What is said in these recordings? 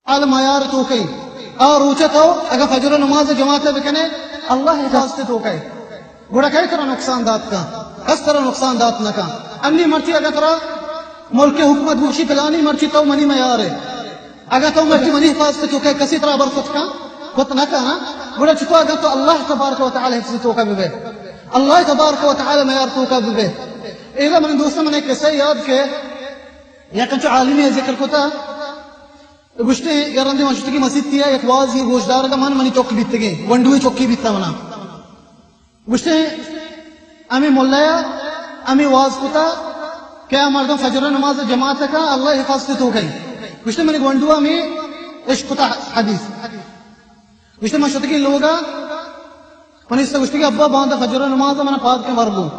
عالم میار تو کئی۔ آ روچ تو اگا فجر نماز جماعت بکنے، اللہ حفاظت تو کئی۔ گڑا کئی ترا نقصان دات کا؟ کس ترا نقصان دات نہ کا۔ انی مرچی اگا ترا ملک حکومت بخشی پلانی مرچی تو منی میار ہے، اگا تو مرچی منی حفاظت تو کئی، کسی ترا بر کت کا؟ کت نہ کا نا۔ گڑا چتو اگا تو اللہ تبارک و تعالی حفظ تو کا ببے، اللہ تبارک و تعالی میار تو کا ببے۔ ایلا من دوست من ایک قصہ یاد کے، یک انچو عالمی ذکر کتا، گوشتے، یا رندے من شتگی مسیت تیا یک وازی گوشدار کا، من منی چک بیتگی، گونڈوی چکی بیتا منا۔ گوشتے، ہمیں ملیا ہمیں واز کتا کہ آ مردم فجر نماز جماعت کا، اللہ حفاظت تو کئی۔ گوشتے، منی گونڈو ہمیں عشق کتا حدیث۔ گوشتے، من شتگی لوگا، من اس گوشتے کہ ابا باندا فجر نماز من پاد کے مرگو۔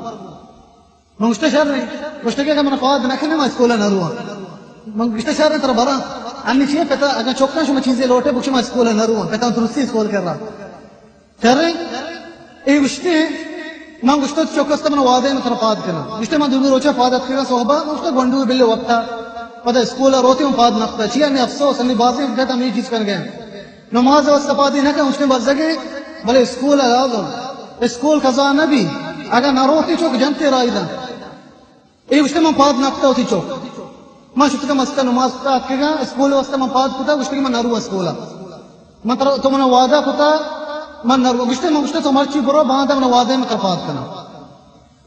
من گوشتہ شر ایں۔ گوشتہ کہ اگاں من خواد نہ کنے، من اسکول ءَ نہ رواں۔ من گوشتہ شر ایں، ترا براں۔ انی چی پتا، اگاں چوکاں شما چیزے لوٹے، بگشی من اسکول ءَ نہ رواں۔ پتا درستی اسکول کر رہا۔ شر ایں؟ اے گوشتے، من گوشتہ چوک است من وعدہ من ترا پاد کناں۔ گوشتے من دومی روچا پاد اتکگاں صحبا، من گوشتہ گونڈو بلے وقتا۔ پدا اسکول ءَ روتے من پاد نکتا۔ چی انی افسوس، انی بازیں جت ہمیں چیز کر گئے۔ نماز واسطہ پادی نہ کن، اس نے بزگے، بلے اسکول لازم۔ اسکول قضا نہ بی، اگاں نہ روتی چوک جنتے رائی داں۔ اے گوشتے من پاد نہ کتا ہوتی چوک۔ من شتگا مستا نماز کتا اتکگا، اسکول واسطہ من پاد کتا، گوشتے کہ من نہ رو اسکولا۔ من ترا، تو منا وعدہ کتا، من نہ رو۔ گوشتے من گوشتے تو مرچی برو، باندا من وعدہ من ترا پاد کنا۔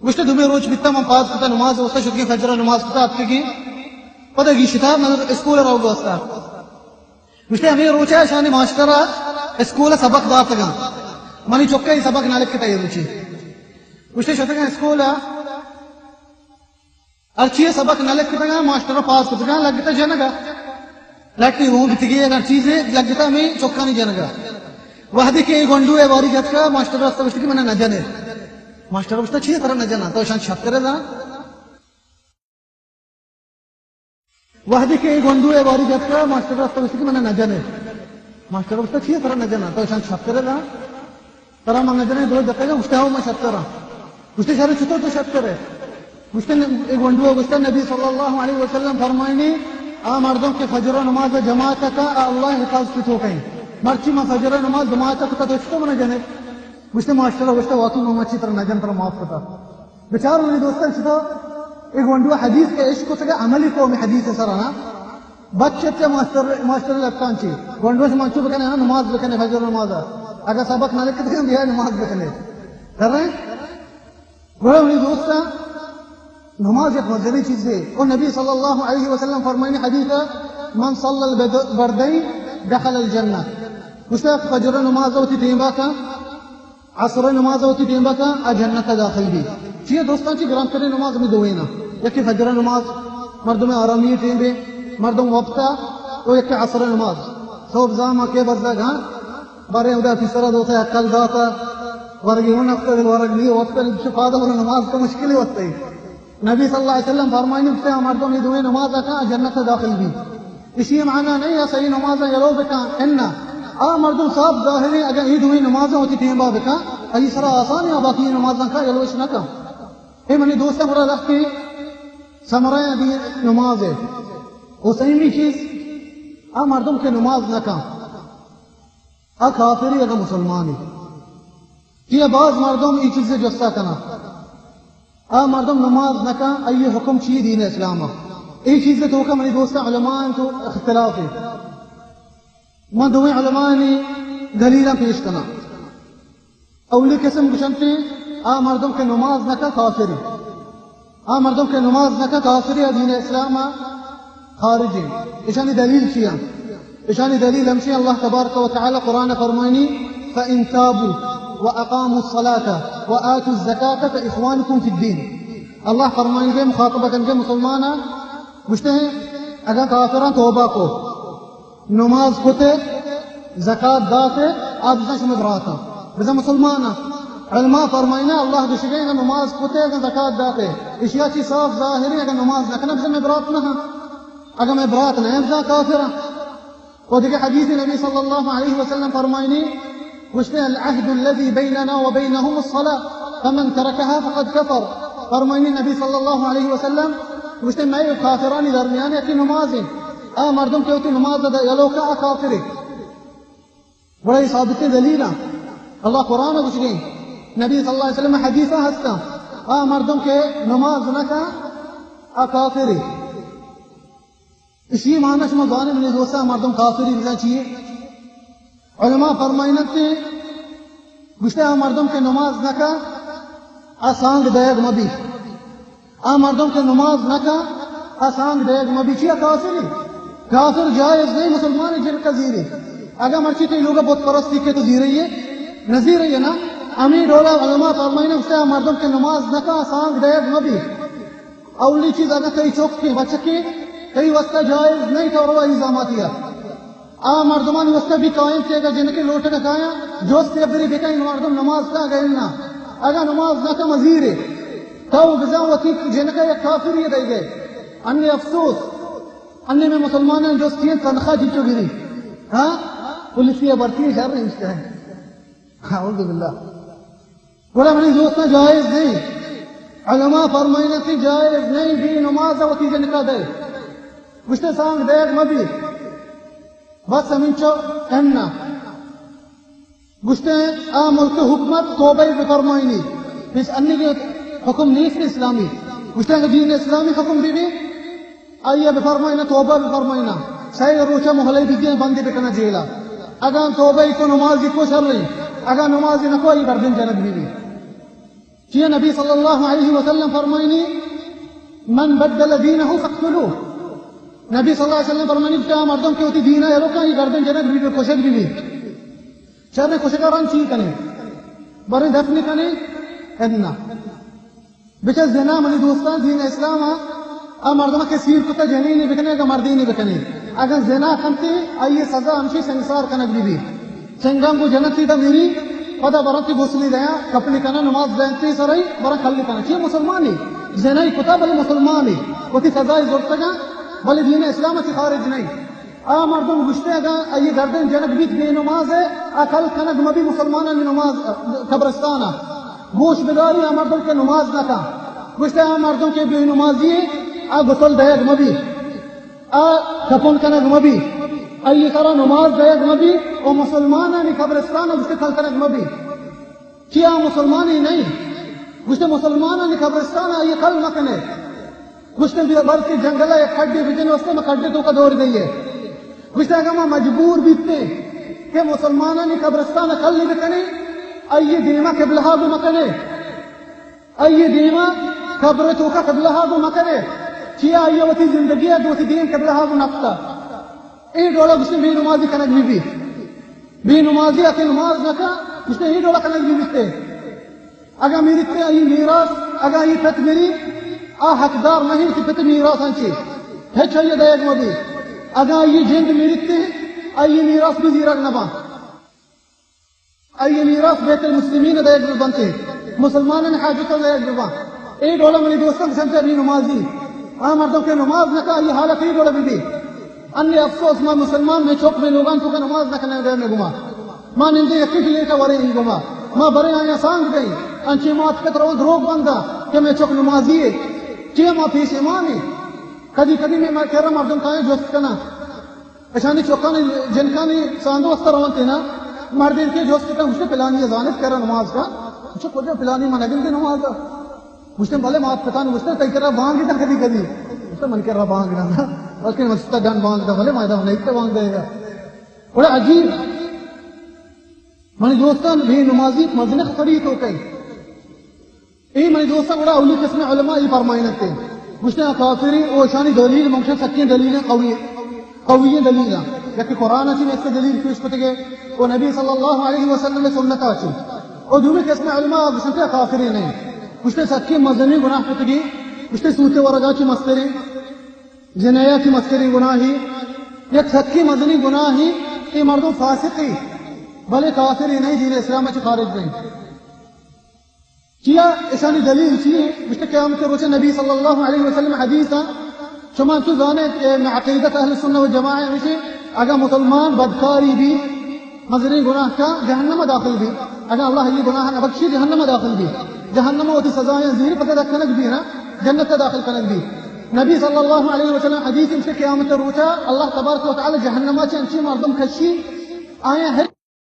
گوشتے دومی روچ بیتا من پاد کتا نماز واسطہ، شتگی فجر نماز کتا اتکگی۔ پدا گیشتا من اسکول رو واسطہ۔ گوشتے ہمیں روچا اشانی ماسٹر ءَ اسکول ءَ سبق داتگاں۔ منی چکے سبق نہ لکھتا اے روچی۔ گوشتے شتگاں اسکول ءَ، ہرچی سبق نہ لکھتگاں، ماسٹر ءَ پاس کتگاں، لگتا جنگا۔ لٹی ہوں بیتگی، اگر چیزے لگتا ہمیں چکانی جنگا۔ وہدے کہ اے گونڈو ءَ باری جتکا، ماسٹر ءَ گوشت کہ منا نہ جنے۔ ماسٹر ءَ گوشتا چی ترا نہ جنا، تو اشان شتر دا۔ وہدے کہ اے گونڈو ءَ باری جتکا، ماسٹر ءَ گوشت کہ منا نہ جنے۔ ماسٹر ءَ گوشتا چی ترا نہ جنا، تو اشان شتر دا۔ ترا من نہ جنے، دو دقیقہ گوشتا ہو من شتر ہاں۔ گوشتے شر چطور تو شتر ہے؟ گوشتے ن-، اے گونڈو ءَ گوشتا نبی صلی اللہ علیہ وسلم فرمائنی، آ مردم کہ فجر نماز جماعت کا، آ اللہ حفاظت تو کہیں۔ مرچی من فجر نماز جماعت کتا، تو چطور منا جنے؟ گوشتے ماسٹر ءَ گوشتا واتو من مرچی ترا نہ جن، ترا معاف کتا۔ بچار منی دوستاں، چتا اے گونڈو حدیث کا عشق کتگا، عملی قوم حدیث سرا نا۔ بچ چت ماسٹر، ماسٹر لٹان چی۔ گونڈو سے منچو بکنے، ہاں، نماز بکنے، فجر نماز۔ اگر سبق نہ لکھتے ہیں، بیا نماز بکنے۔ کر رہے ہیں؟ گوڑا منی دوستاں، نماز ایک مزنی چیز ہے۔ اور نبی صلی اللہ علیہ وسلم فرمائنی حدیث ہے، من صلی البردین دخل الجنہ۔ گوشتا فجر نماز ہوتی ٹیمبا کا، عصر نماز وتی ٹیمبا کا، آ جنت ءَ داخل بی۔ چیئے دوستاں، چی گرانترین نماز ہمیں دوئیں نا۔ یکی فجر نماز، مردم آرامی ٹیمبے، مردم وپتا، و یکی عصر نماز۔ صبح زاما کے بزگ، ہاں، بارے ادا پیسرا دوتا، عقل داتا، ورگی ہوں نفتا، دل ورگ نہیں، وپتا نہیں، چی فائدہ، ورا نماز کا مشکل ہی وقت ہے۔ نبی صلی اللہ علیہ وسلم فرمائنی، گوشتے، آ مردم اے دوئیں نماز کا جنت داخل بی۔ اشی معنی نہیں ہے صحیح نماز یلو بکا، انا۔ آ مردم صاف ظاہر ہے، اگر اے دوئیں نماز وتی ٹیمبا بکا، ای سرا آسان ہے، باقی نمازاں کا یلوش نہ کا۔ اے منی دوستاں، گڑا لہتے ثمرہ دی نماز ہے۔ و سیمی چیز، آ مردم کہ نماز نہ کا، آ کافری اگاں مسلمانی۔ چیا باز مردم ای چیز جستا کنا۔ آ مردم نماز نہ کن، ای حکم چی دین اسلام؟ ای چیز توکا منی دوست علماء تو اختلاف ہے۔ من دوئیں علماء نی دلیلاں پیش کنا۔ اولی قسم گشنتی، آ مردم کہ نماز نہ کن کافری۔ آ مردم کہ نماز نہ کن کافری، دین اسلام خارجی۔ اشانی دلیل چیا؟ اشانی دلیل ہمشی، اللہ تبارک و تعالی قرآن فرمائنی، فَإِن تَابُوا وَأَقَامُوا الصَّلَاةَ وَآتَوُا الزَّكَاةَ فَإِخْوَانُكُمْ فِي الدِّينِ۔ اللہ فرمائنگے مخاطبہ کنگے مسلماناں، گوشتے ہیں، اگر کافراں توبہ کو، نماز کتے، زکات داتے، آ بزاں شمئے براتاں، بزاں مسلماناں۔ علماء فرمائنا، اللہ گوشگے اگر نماز کتے، اگر زکات داتے، اشیا چی صاف ظاہر ہے، اگر نماز نہ کنا، بزاں مئے برات نہ ہاں۔ اگر مئے برات نہ ہاں، بزاں کافراں۔ و دگہ حدیث نبی صلی اللہ علیہ وسلم فرمائنی، گوشتے، العهد الذي بيننا وبينهم الصلاة فمن تركها فقد كفر۔ فرمائنی نبی صلی اللہ علیہ وسلم، گوشتے، مئے کافرانی درمیان یکی نماز ہے۔ آ مردم کہ وتی نماز ءَ یلو کن، آ کافرے۔ گڑا اے ثابتیں دلیل اَنت۔ اللہ قرآن ءَ گوشگیں، نبی صلی اللہ علیہ وسلم ءِ حدیث ءَ ہستاں، آ مردم کہ نماز نہ کن، آ کافرے۔ اشی معنی شما زانے منی دوستاں، مردم کافری بزاں چیے؟ علماء فرمائنتے، گوشتے آ مردم کہ نماز نہ کن، آ سانگ دئیگ مبی۔ آ مردم کہ نماز نہ کن، آ سانگ دئیگ مبی۔ چیا؟ کافری۔ کافر جائز نہیں مسلمان جنک ءَ زیرے۔ اگاں مرچی تئی لوگ ءَ بت پرستی کہ تو زیرے ئے، نہ زیرے ئے نا۔ ہمے ڈولا علماء فرمائنے، گوشتے آ مردم کہ نماز نہ کن، آ سانگ دئیگ مبی۔ اولی چیز، اگاں تئی چکے، بچکے، تئی واسطہ جائز نہیں تو رو آئی زاماتی ءَ۔ آ مردمانی واسطہ بھی قائم کہ اگاں جنکے لوٹگ ءَ کایاں، جست یا بری بکن، مردم نماز کن اگاں اناں۔ اگاں نماز نہ کن، مزیرے۔ تو بزاں وتی جنک ءَ یک کافری ءَ دئیگ ئے۔ انی افسوس، انی میں مسلماناں جست چیئے تنخواہ چنچو گری۔ ہاں؟ پولیسی ءَ بھرتی ءَ شر نشتہ۔ اعوذ باللہ۔ گڑا منی دوستاں، جائز نہیں۔ علماء فرمائنتے جائز نہیں، بے نماز ءَ وتی جنک ءَ دئے۔ گوشتے سانگ دئیگ مبی۔ بس ہمینچو اناں۔ گوشتے آ ملک ءِ حکومت توبہ بفرمائینی۔ ہچ انیگیں حکم نیست اسلامی۔ گوشتے اگاں دین اسلامی حکم بی بی، آئی ءَ بفرمائینا، توبہ بفرمائینا، سئے روچ ءَ مہلہ بدیاں، بندی بکنا جیل ءَ۔ اگاں توبہ کو، نمازی کو، شریں، اگاں نمازی نہ کو، آئی گردن جنگ بی بی۔ چیا؟ نبی صلی اللہ علیہ وسلم فرمائنی، من بدل دینہ فاقتلوہ۔ نبی صلی اللہ علیہ وسلم فرمائنی کہ آ مردم کہ وتی دین ءَ یلو کن، آئی گردن جنگ بی بی، کشگ بی بی۔ شریں، کشگ ءَ رند چی کنے؟ بریں دفن کنے؟ اناں۔ بچار زنا، منی دوستاں، دین اسلام ءَ آ مردم کہ سیر کتا جنینے بکنے، اگاں مردینے بکنے۔ اگاں زنا کنتے، آئی سزا ہمشی سنگسار کنگ بی بی۔ سنگاں گو جنتی دا میری، پدا برنتی غسلی دیاں، کپنی کنا، نماز دینتی سرائی، برن کلی کنا۔ چی مسلمانی؟ زنائی کتا بلے مسلمانی۔ وتی سزائی زرتگاں، بلے دین اسلام ءَ چی خارج نہیں۔ آ مردم گوشتے اگاں آئی گردن جنگ بیت بے نماز ءَ، آ کل کنگ مبی مسلمانانی نماز، قبرستان ءَ۔ گوش بداری آ مردم کہ نماز نہ کن۔ گوشتے آ مردم کہ بے نمازی ءَ، آ غسل دئیگ مبی۔ آ کپن کنگ مبی۔ آئی سرا نماز دئیگ مبی۔ و مسلمانانی قبرستان ءَ گوشتے کل کنگ مبی۔ چیا؟ مسلمانی نہیں۔ گوشتے مسلمانانی قبرستان ءَ آئی کل مکنے۔ گوشتے بیا بلکہ جنگل ءَ یک کڈے بجن واسطے، ما کڈے توکا دور دئیے۔ گوشتے اگاں ما مجبور بیتے کہ مسلمانانی قبرستان ءَ کل بکنے، آئی دیما قبلہ ءَ گو مکنے، آئی دیما قبر توکا قبلہ ءَ گو مکنے۔ چیا؟ آئی وتی زندگی ءَ وتی دین قبلہ ءَ گو نکتا۔ اے ڈولا گوشتے بے نمازی کنگ بی بی۔ بے نمازی ءَ کہ نماز نہ کن، گوشتے اے ڈولا کنگ بی بیتے۔ اگاں میریتے آئی میراث، اگاں آئی پت مری، آ حقدار نہیں کہ پت میراث انچے۔ ہچ آئی دئیگ مبی۔ اگاں آئی جند میریتے، آئی میراث بھی زیرگ نباں۔ آئی میراث بیت المسلمین دئیگ بنتے۔ مسلمانان حاجت دئیگ بباں۔ اے ڈولا منی دوستاں سمجھا بے نمازی۔ آ مردم کہ نماز نہ کا، آئی حالت اے ڈولا بی بی۔ انی افسوس، ما مسلمان، میں چک، میں لوگان تو کہ نماز نہ کنے دے میں گما۔ ما نندے یکی پلیٹ ورے ای گما۔ ما برے آیا سانگ دیں۔ انچے مات پت رو دروگ بندا کہ میں چک نمازی ہے۔ چے ما پیش ایمانی۔ کدی کدی میں کرا مردم کائیں جست کنا۔ اشانی چکانی جنکانی سانگ واسطہ روان تینا۔ مردین کے جست کن، گوشتے پلانی زانت کرا نماز کا۔ چک کجا پلانی من اگل دے نماز کا۔ گوشتن، بلے مات پتان گوشتن، تئی کرا بانگ داں کدی کدی۔ گوشتن، من کرا بانگ داں۔ بلکہ مسجد ڈن بانگ داں، بلے ما دا نہیں تے بانگ دے گا۔ بڑا عجیب۔ منی دوستان، بے نمازی مزن خطری تو کئی۔ اے منی دوستان، بڑا اولی قسم علماء یہ فرمائنتے۔ گوشتن، کافری او شانی دلیل، ممکن سکیں دلیل قوی۔ قوی دلیل۔ یک قرآن چی میں اس دلیل پیش کتے گئے۔ او نبی صلی اللہ علیہ وسلم سنت چی۔ او دومی قسم علماء گوشتے کافری نہیں۔ گوشتے سکیں مزنی گناہ کتگی، گوشتے سوتے ورگا چی مستری، زنایا چی مستری گناہی، یک سکیں مزنی گناہی، اے مردم فاسقی، بلے کافری نہیں، دین اسلام چی خارج نہیں۔ چیا؟ اشانی دلیل چی ہے؟ گوشتے قیامت روچ نبی صلی اللہ علیہ وسلم حدیث، شما تو زانے کہ عقیدت اہل سنت و جماعت ہمیشہ، اگر مسلمان بدکاری بھی، مزنی گناہ کا، جہنم داخل بھی۔ اگر اللہ یہ گناہ نہ بخشی، جہنم داخل بھی۔ جہنم وتی سزائیں زیر پتہ رکھنگ بھی نا، جنت داخل کنگ بھی۔ نبی صلی اللہ علیہ وسلم حدیث انت کہ قیامت روچا اللہ تبارک و تعالی جہنما چہ انچیں مردم کشی، آیاں ہر